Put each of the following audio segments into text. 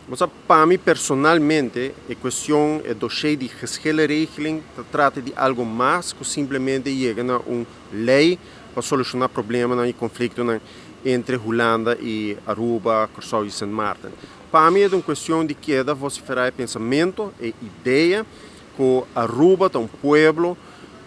Bo sa, pa mi personalmente, e cuestion, e dossier di geschillenregeling ta trata di algo mas cu simplemente yega na un ley pa soluciona problemanan y conflictonan entre Hulanda y Aruba, Corsou y Sint Maarten. Pa mi e ta un cuestion di keda vocifera e pensamento, e idea cu Aruba ta un pueblo,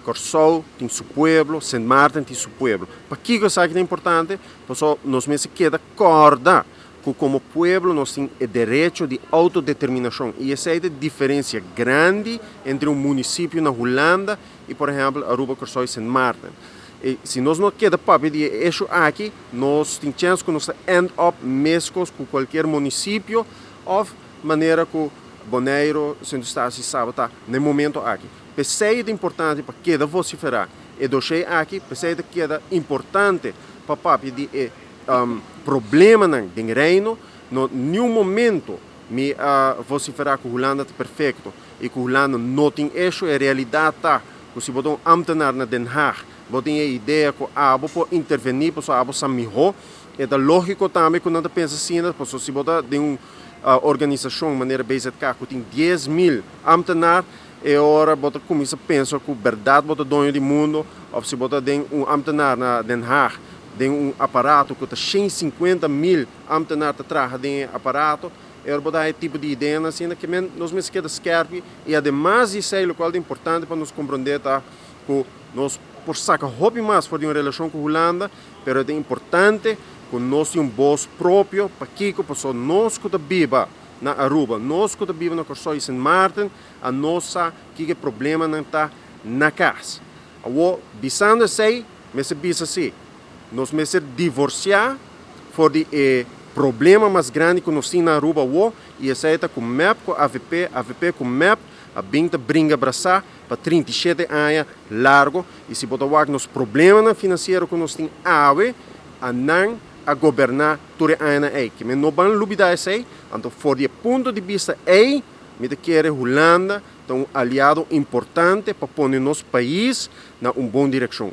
Corsou tin su pueblo, Sint Maarten tin su pueblo. Pakico esaki ta importante? Pasobra nos mester keda corda ku komo pueblo nos tin e derecho di outodeterminashon i esei ta e diferensia grandi entre un munisipio na Hulanda i por ehèmpel Aruba, Kòrsou i Sint Maarten. I si nos no keda papia di e eshu aki nos tin chèns ku nos ta end up meskos ku kualkier munisipio òf manera ku Boneiru, Sint Eustatius i Saba ta na e momento aki. P'esei ta importante pa keda vosiferá e doshé aki, p'esei ta keda importante pa papia di e Problemanan den Reino, no niun momento mi a vocifera cu Hulanda ta perfecto y cu Hulanda no tin esho. E realidad ta cu si bo ta un ambtenaar na Den Haag, bo tin e idea cu abo por interveni pasobra abo sa miho. E ta logico tambe cu nan ta pensa asina pasobra si bo ta den un organisacion manera BZK cu tin 10,000 ambtenaar, e ora bo ta cuminsa pensa cu berdad bo ta doño di mundo of si bo ta den un ambtenaar na Den Haag, den un aparato ku ta 150 mil ambtenaar ta traha den e aparato, e ora bo ta haña e tipo di ideanan asina ke men nos mester keda skerpi i ademas di esei lokual ta importante pa nos komprondé ta ku nos por saka hopi mas for di un relashon ku Hulanda, pero e ta importante ku nos tin un bos propio. Pakiko? Pasobra nos ku ta biba na Aruba, nos ku ta biba na Kòrsou i Sint Maarten a nos sa kiko e problemanan ta na kas. Awor bisando esei, Mester bisa si, nos mester divorciá for di e problema mas grandi cu nos tin na Aruba awo, y esey ta cu mep cu avp, avp cu mep a bin ta bringa brasá pa 37 aña largo, y si bo ta wak nos problemanan financiero cu nos tin awe, a nan a goberná tur e añanan ey. Ke men no ban lubida esey, anto for di e punto di bista ey, mi ta kere Hulanda ta un aliado importante pa pone nos pais na un bon direccion.